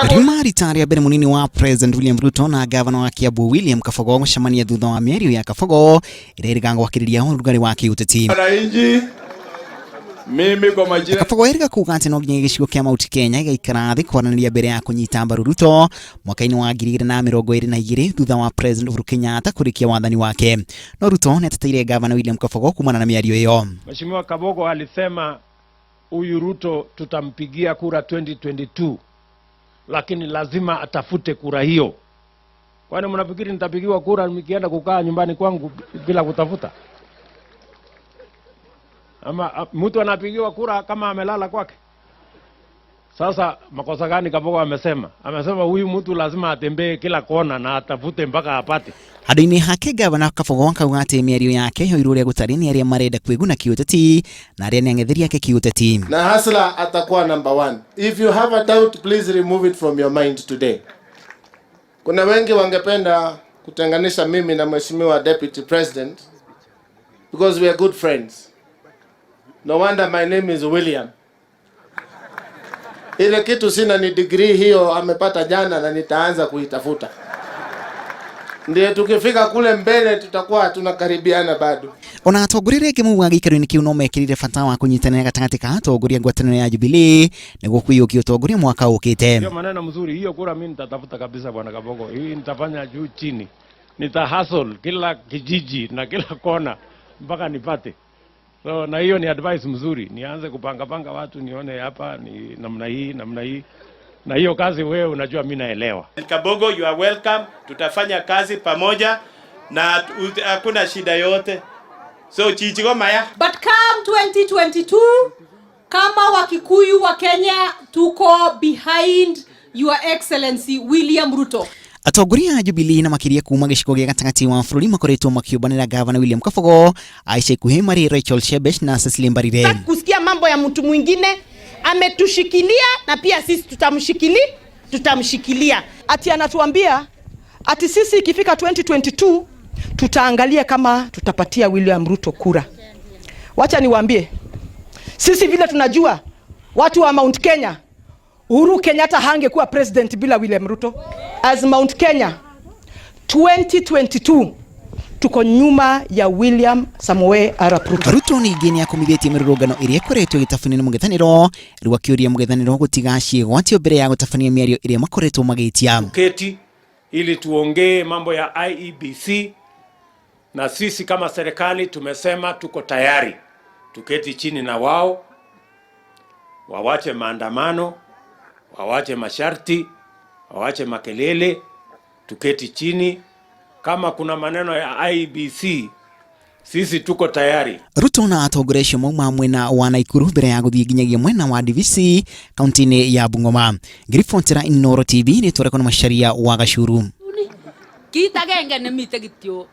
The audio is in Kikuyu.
Riuma rita rĩa mbere munini wa President William Ruto na gavana wa Kiambu William Kabogo gũcemania thutha wa mĩario ya Kabogo ĩrĩa ĩrĩga gwakĩrĩria ũrugarĩ wa kĩũteti. Wananchi, mimi kwa majina Kabogo erĩga kuga atĩ no nginya gĩcigo kĩa Mount Kenya gĩgaikara thĩ kwaranĩria mbere ya kũnyita mbaru Ruto mwaka-inĩ wa 2022 thutha wa President Uhuru Kenyatta kũrĩkia wathani wake. No Ruto nĩ ateteire gavana William Kabogo kumana na mĩario ĩyo. Mheshimiwa Kabogo alisema huyu Ruto tutampigia kura 2022, lakini lazima atafute kura hiyo. Kwani mnafikiri nitapigiwa kura nikienda kukaa nyumbani kwangu bila kutafuta? Ama mtu anapigiwa kura kama amelala kwake? Sasa makosa gani Kabogo amesema? Amesema huyu mtu lazima atembee kila kona na atafute mpaka apate. Handũ-inĩ hake gavana Kabogo akauga atĩ mĩario yake yoirwo ũrĩa gũtarĩ nĩ arĩa marenda kwĩguna kĩũteti na arĩa nĩ ang'etheri ake kĩũteti. Na hustler atakuwa number one. If you have a doubt, please remove it from your mind today. Kuna wengi wangependa kutenganisha mimi na Mheshimiwa Deputy President because we are good friends. No wonder my name is William. Ile kitu sina ni degree hiyo amepata jana na nitaanza kuitafuta. Ndiye tukifika kule mbele tutakuwa tunakaribiana bado. Ona atongoria arĩa angĩ maugaga gĩikaro-inĩ kĩu no mekĩrire bata wa kũnyitanĩra gatagatĩ ka atongoria ngwatanĩro ya Jubilee nĩguo kũiyũkia ũtongoria mwaka ũkĩte. Hiyo maneno mzuri, hiyo kura mimi nitatafuta kabisa, bwana Kabogo. Hii nitafanya juu chini, nita hustle kila kijiji na kila kona mpaka nipate. So na hiyo ni advice mzuri, nianze kupanga panga watu, nione hapa ni namna hii namna hii, na hiyo kazi wewe unajua mimi naelewa. Kabogo, you are welcome. Tutafanya kazi pamoja na hakuna shida yote. So chichigo maya. But come 2022, kama Wakikuyu wa Kenya tuko behind Your Excellency William Ruto. Atongoria a Jubilee na makĩria kuma gĩcigo gĩa gatagatĩ wa bũrũri makoretwo makĩũmbanĩra gavana William Kabogo ica ikuhĩ marĩ Rachel Shebesh na Cecily Mbarire. Sitaki kusikia mambo ya mtu mwingine. Ametushikilia na pia sisi tutamshikilia. Ati anatuambia ati sisi ikifika 2022 tutaangalia kama tutapatia William Ruto kura. Wacha niwaambie, sisi vile tunajua watu wa Mount Kenya, Uhuru Kenyatta hangekuwa president bila William Ruto. As Mount Kenya 2022 tuko nyuma ya William Samoei Arap Ruto. Ruto ningĩ nĩ akomithĩtie mĩrũrũngano ĩrĩa ĩkoretwo ĩgĩtabanio nĩ mũng'ethanĩro rĩu akĩũria mũng'ethanĩro gũtiga ciĩgwatio mbere ya gũtabania mĩario ĩrĩa makoretwo magĩtia. Keti ili tuongee mambo ya IEBC, na sisi kama serikali tumesema tuko tayari tuketi chini na wao, wawache maandamano, wawache masharti, wawache makelele, tuketi chini. Kama kuna maneno ya IEBC, sisi tuko tayari. Ruto na atongoria acio mauma mwena wa Naikuru mbere ya gũthiĩ nginyagia mwena wa Ndivisi kaunti-inĩ ya Bungoma. Ngĩribotera Inooro TV nĩtwarekwo na Macharia wa Gacuru. Kit agenge nemite kityo.